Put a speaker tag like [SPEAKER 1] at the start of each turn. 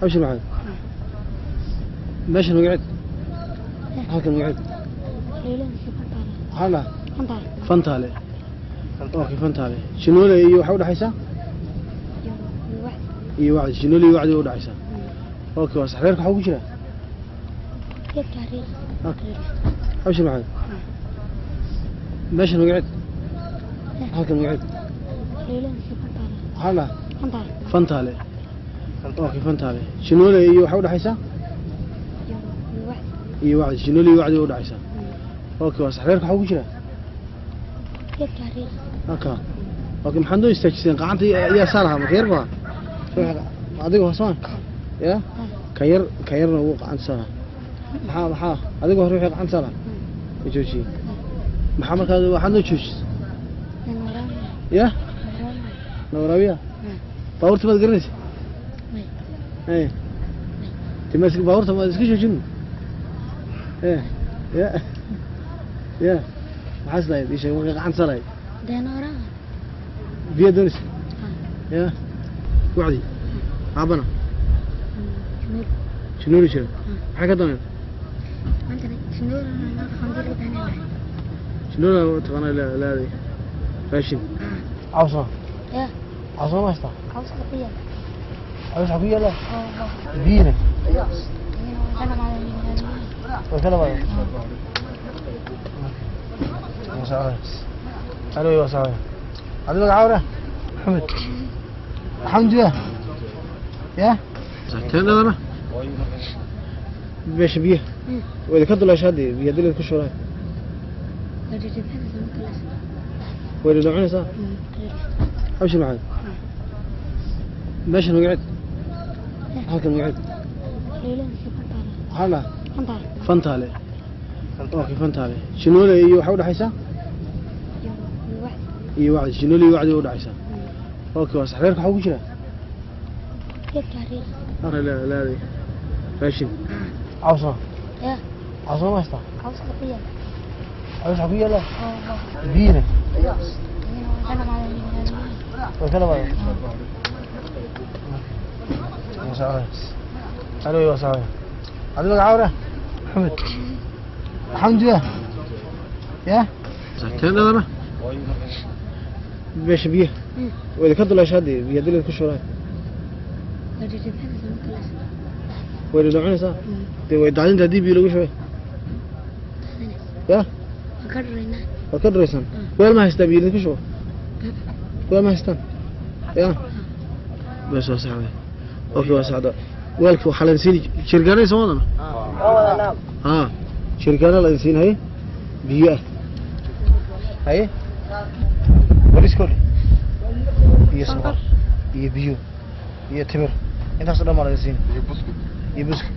[SPEAKER 1] Abshir Maxamed, meeshan magaceed, halkan magaceed maxaa la dhahaa? Fantaale. Okay, Fantaale. Shinoole iyo waxaa udhexaysaa iyo Wacdi. Shinoole iyo Wacdi udhexaysaa. Okay, waa sax. Reerka waxaa ku jira? Abshir Maxamed, meeshan magaceed, halkan magaceed maxaa la dhahaa? Fantaale. Okay, Fantaale. Shinoole iyo waxaa udhexaysaa iyo Wacdi. Shinoole iyo Wacdi udhexaysaa. Okay, waa sax. Reerka waxaa ku jira? Aka okay, maxaad noo istaajiseen gacanta? Yaa saa lahaa marka yar baa adiga hoosmaan ya kan yar, kan yarna wuu gacanta saa lahaa. Maxaa adiga hore wixii gacanta saa lahaa ma joojiyey? Maxaa markaa waxaad noo joojisay ya nawaraabiya? Baabuurta maad garanaysa? Tima baabuurta maad iska joojin? Ya ya, maxaa is lahayd? Ii sheeg marka gacanta saa lahayd. Biyo doonaysa ya Wacdi aabana Shinooli jira. Maxay ka dooneen Shinooli? Taqaanaa laaday raashin cawsma? Cawsma ma haystaa? Caws waxaa ku yaala biyina way ka dhamaadeen. Alo, waa socday. Adi magaca wara? Maxamed. Alxamdulilah ya teendhadana meesha biyaha way ka duleesha haddii biyo dilid ku shubaan way dhadhacinaysaa. Abshir Maxamed, meeshan magaceed, halkan magaceed maxaa la dhahaa? Fantaale. Okay, Fantaale. Shinoole iyo waxaa udhexaysaa iyo Wacdi. Shinoole iyo Wacdi udhexaysaa. Okay, waa sax. Reerka waxaa ku jira? Laaday raashin cawsma? Cawsma ma haystaa? Caws waxaa ku yaala biyina way ka dhamaadeen. Alo, waa socday. Adi magaca wara? Maxamed. Alxamdulilah ya teendhadana meesha biyaha way ka duleesha haddii biyo dilid ku shubaan way dhadhacinaysaa. Dee way daadinta haddii biyo lagu shubay ya waad ka dharaysaan. Weel ma haystaa biyo idinku shubo? Weel ma haystaan ya? Bes, waa saxday. Okay, waa saxda. Weelka waxaa la siin jirgaanay soo wadana ha jirgaana la siin haye biyo ah haye bariskoodhi iyo sonkor iyo biyo iyo timir, intaas oo dhan baa laga siin, iyo buskud.